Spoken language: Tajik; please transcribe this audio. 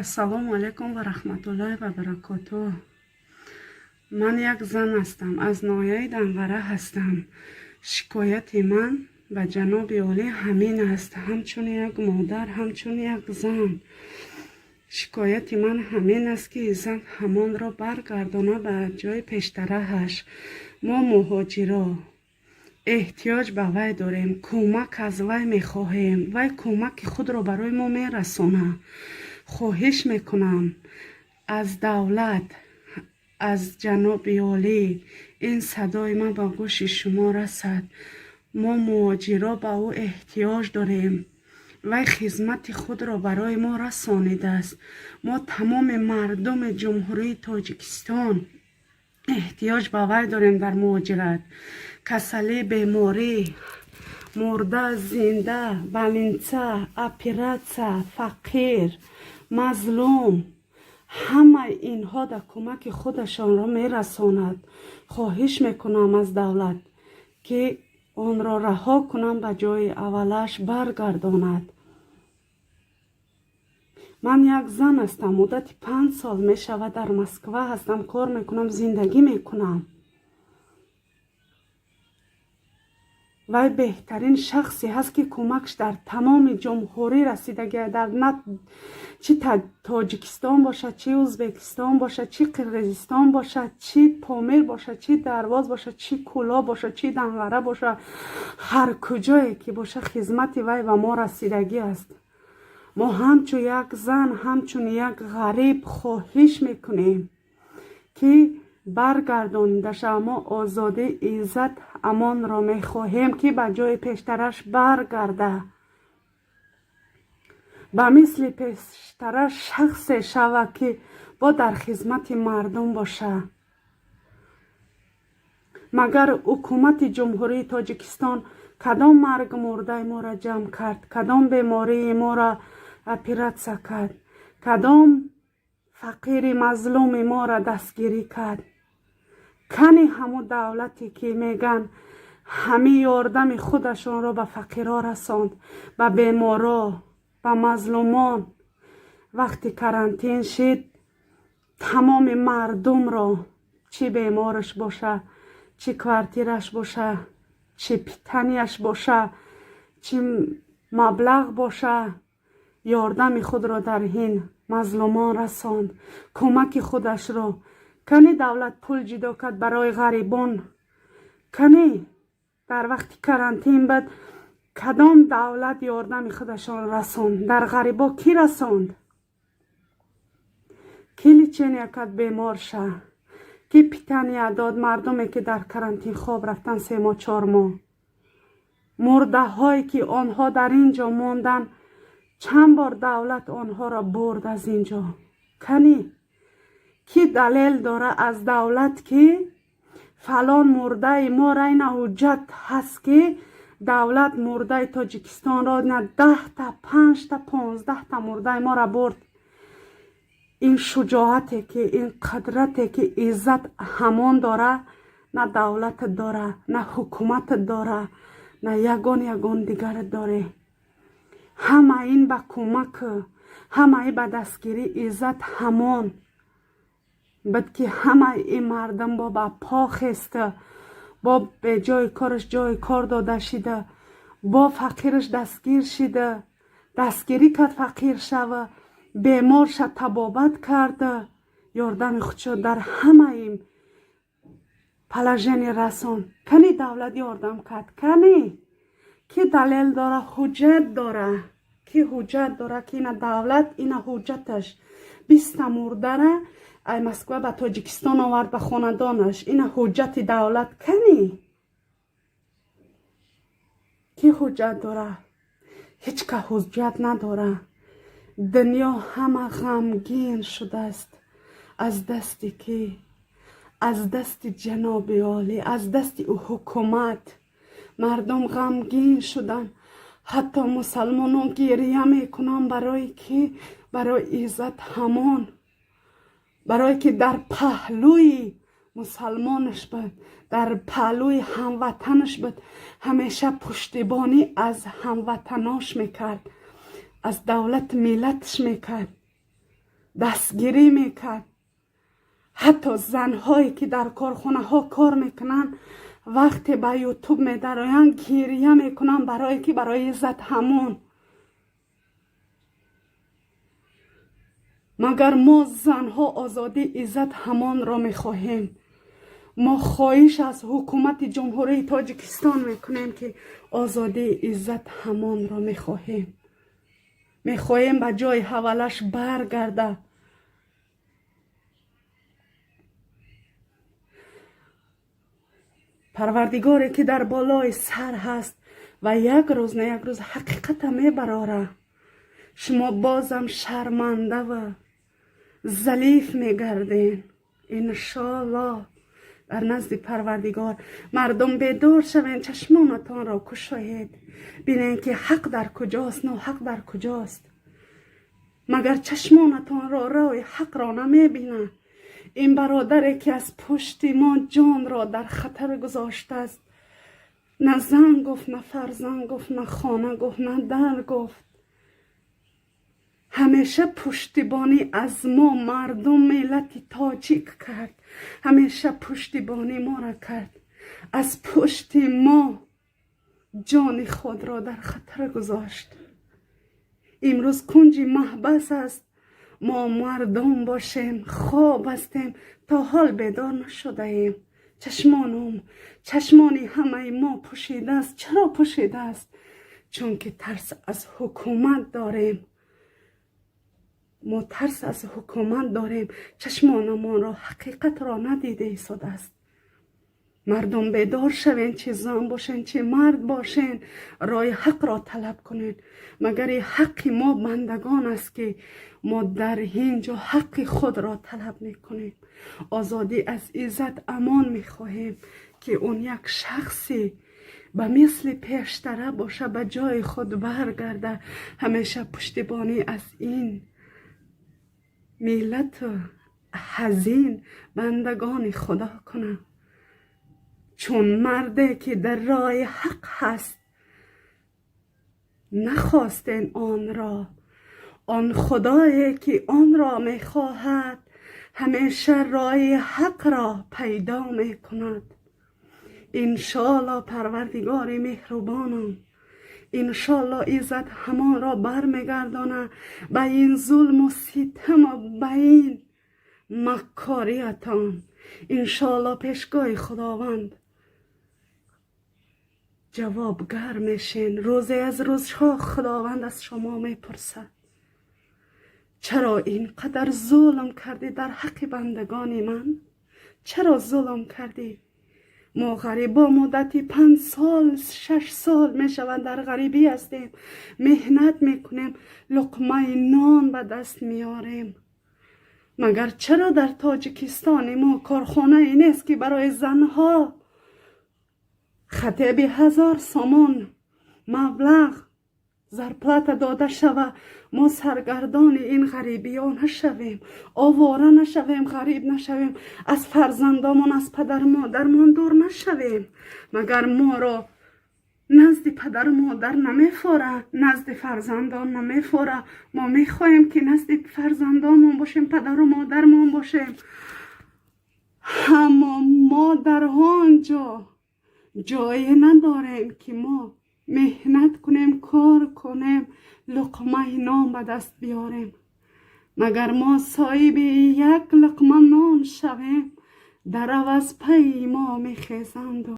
Ассалому алайкум ва раҳматуллоҳи ва баракотуҳ. Ман як зан ҳастам, аз ноҳияи Данғара ҳастам. Шикояти ман ба ҷаноби олӣ ҳамин аст. Ҳамчун як модар, ҳамчун як зан, шикояти ман ҳамин аст, ки Иззат ҳамонро баргардона ба ҷои пештарааш. Мо, муҳоҷиро, эҳтиёҷ ба вай дорем, кӯмак аз вай мехоҳем. Вай кӯмаки худро барои мо мерасонад. Хоҳиш мекунам аз давлат, аз ҷаноби олӣ, ин садои ман ба гӯши шумо расад. Мо, муҳоҷиро, ба ӯ эҳтиёҷ дорем. Вай хизмати худро барои мо расонидааст. Мо, тамоми мардуми Ҷумҳурии Тоҷикистон, эҳтиёҷ ба вай дорем. Дар муҳоҷират касалӣ, беморӣ, мурда, зинда, больница, оператсия, фақир, мазлум, ҳамаи инҳо дар кӯмаки худашонро мерасонад. Хоҳиш мекунам аз давлат, ки онро раҳо кунам, ба ҷои аввалаш баргардонад. Ман як зан ҳастам, муддати 5 сол мешавад, дар Москва ҳастам, кор мекунам, зиндагӣ мекунам. Вай беҳтарин шахсе ҳаст, ки кӯмакш дар тамоми ҷумҳурӣ расидагия, дар на чӣ Тоҷикистон бошад, чӣ Ӯзбекистон бошад, чӣ Қирғизистон бошад, чӣ Помир бошад, чӣ Дарвоз бошад, чӣ Кӯлоб бошад, чӣ Данғара бошад, ҳар куҷое ки бошад, хизмати вай ба мо расидагӣ аст. Мо ҳамчун як зан, ҳамчун як ғариб хоҳиш мекунем, ки баргардонида шавад. Мо озодӣ, Иззат Амонро мехоҳем, ки ба ҷои пештараш баргарда, ба мисли пештараш шахсе шавад, ки бо дар хизмати мардум бошад. Магар ҳукумати Ҷумҳурии Тоҷикистон кадом марг мурдаи моро ҷамъ кард, кадом бемории моро оператсия кард, кадом фақири мазлуми моро дастгирӣ кард? Кани ҳамун давлате, ки меган ҳамин ёрдами худашонро ба фақирҳо расонд, ба беморо, ба мазлумон? Вақти карантин шид, тамоми мардумро, чӣ бемораш боша, чӣ квартираш боша, чӣ питания ш боша, чӣ маблағ боша, ёрдами худро дар ҳин мазлумон расонд, кӯмаки худашро. Кани давлат пул ҷудо кард барои ғарибон? Кани дар вақти карантин бад кадом давлат ёрдами худашон расонд? Дар ғарибо кӣ расонд? Кӣ лечения кард беморша? Кӣ питания дод мардуме, ки дар карантин хоб рафтан 3 моҳ, 4 моҳ? Мурдаҳое, ки онҳо дар ин ҷо монданд, чанд бор давлат онҳоро бурд аз ин ҷо? Кани, кӣ далел дора аз давлат, ки фалон мурдаи моро, ина ҳуҷҷат ҳаст, ки давлат мурдаи Тоҷикистонро на 10-та, панҷта, 15-та мурдаи моро бурд? Ин шуҷоате, ки ин қудрате, ки Иззат ҳамон дора, на давлат дора, на ҳукумат дора, на ягон ягон дигар доре. Ҳама ин ба кӯмак, ҳамаи ба дастгирии Иззат ҳамон буд, ки ҳамаи ин мардум бо ба по хеста, бо беҷои кораш ҷои кор дода шида, бо фақираш дастгир шида, дастгирӣ кард фақир шава, беморша табобат карда, ёрдами худшо дар ҳамаи положение расон. Кани давлат ёрдам кард? Кани, ки далел дора, ҳуҷҷат дора? Ки ҳуҷҷат дора, ки ина давлат, ина ҳуҷҷаташ, 20-та мурдара ай Москва ба Тоҷикистон овард, ба хонадонаш? Ина ҳуҷҷати давлат кани? Ки ҳуҷҷат дора? Ҳеҷ ка ҳуҷҷат надора. Дунё ҳама ғамгин шудааст. Аз дасти кӣ? Аз дасти ҷаноби олӣ, аз дасти ҳукумат мардум ғамгин шуданд. Ҳатто мусалмонон гирия мекунанд. Барои кӣ? Барои Иззат ҳамон, барое ки дар паҳлӯи мусалмонаш буд, дар паҳлӯи ҳамватанаш буд, ҳамеша пуштибонӣ аз ҳамватанош мекард, аз давлат, миллаташ мекард. Дастгирӣ мекард. Ҳатто занҳое ки дар корхонаҳо кор мекунанд, вақте ба Ютуб медароянд, гиря мекунанд, барое ки барои Иззат ҳамон. Магар мо занҳо озодии Иззат ҳамонро мехоҳем. Мо хоҳиш аз ҳукумати Ҷумҳурии Тоҷикистон мекунем, ки озодии Иззат ҳамонро мехоҳем. Мехоҳем ба ҷои ҳавалаш баргарда. Парвардигоре ки дар болои сар ҳаст ва як рӯз на як рӯз ҳақиқата мебарора. Шумо бозам шарманда ва залиф мегарден, иншоаллоҳ, дар назди Парвардигор. Мардум, бедор шавен, чашмонатонро кушоед, бинен ки ҳақ дар куҷост, ноҳақ дар куҷост. Магар чашмонатонро роҳи ҳақро намебинад? Ин бародаре ки аз пушти мо ҷонро дар хатар гузоштааст, на зан гуфт, на фарзанд гуфт, на хона гуфт, на дар гуфт. Ҳамеша пуштибонӣ аз мо мардум, миллати тоҷик кард, ҳамеша пуштибонӣ моро кард, аз пушти мо ҷони худро дар хатар гузошт. Имрӯз кунҷи маҳбас аст. Мо мардум бошем, хоб ҳастем, то ҳол бедор нашудаем. Чашмонум, чашмони ҳамаи мо пӯшидааст. Чаро пӯшидааст? Чунки тарс аз ҳукумат дорем. Мо тарс аз ҳукумат дорем, чашмонамонро ҳақиқатро надида истодааст. Мардум, бедор шавен, чи зан бошен, чи мард бошен, роҳи ҳақро талаб кунед. Магар ҳаққи мо бандагон аст, ки мо дар ин ҷо ҳаққи худро талаб мекунем. Озодӣ аз Иззат Амон мехоҳем, ки он як шахси ба мисли пештара боша, ба ҷои худ баргарда. Ҳамеша пуштибонӣ аз ин миллату ҳазин бандагони Худо кунад. Чун марде ки дар роҳи ҳақ ҳаст, нахостен онро, он худое ки онро мехоҳад, ҳамеша роҳи ҳақро пайдо мекунад. Иншоалло, Парвардигори меҳрубонам, иншоалло, Иззат ҳамонро бармегардонад. Ба ин зулму ситаму ба ин маккориятон, иншоалло, пешгоҳи Худованд ҷавобгар мешен. Рӯзе аз рӯзҳо Худованд аз шумо мепурсад: чаро ин қадар зулм кардӣ дар ҳаққи бандагони ман? Чаро зулм кардӣ? Мо ғарибо муддати 5 сол, 6 сол мешавад, дар ғарибӣ ҳастем, меҳнат мекунем, луқмаи нон ба даст меорем. Магар чаро дар Тоҷикистони мо корхонае нест, ки барои занҳо хотя бы 1000 сомон маблағ зарплата дода шава, мо саргардони ин ғарибиё нашавем, овора нашавем, ғариб нашавем, аз фарзандомон, аз падару модармон дур нашавем? Магар моро назди падару модар намефора, назди фарзандон намефора? Мо мехоҳем, ки назди фарзандонмон бошем, падару модармон бошем, аммо мо дар он ҷо ҷое надорем, ки мо меҳнат кунем, кор кунем, луқмаи нон ба даст биёрем. Магар мо соҳиби як луқма нон шавем, дар аваз пайи мо мехезанду.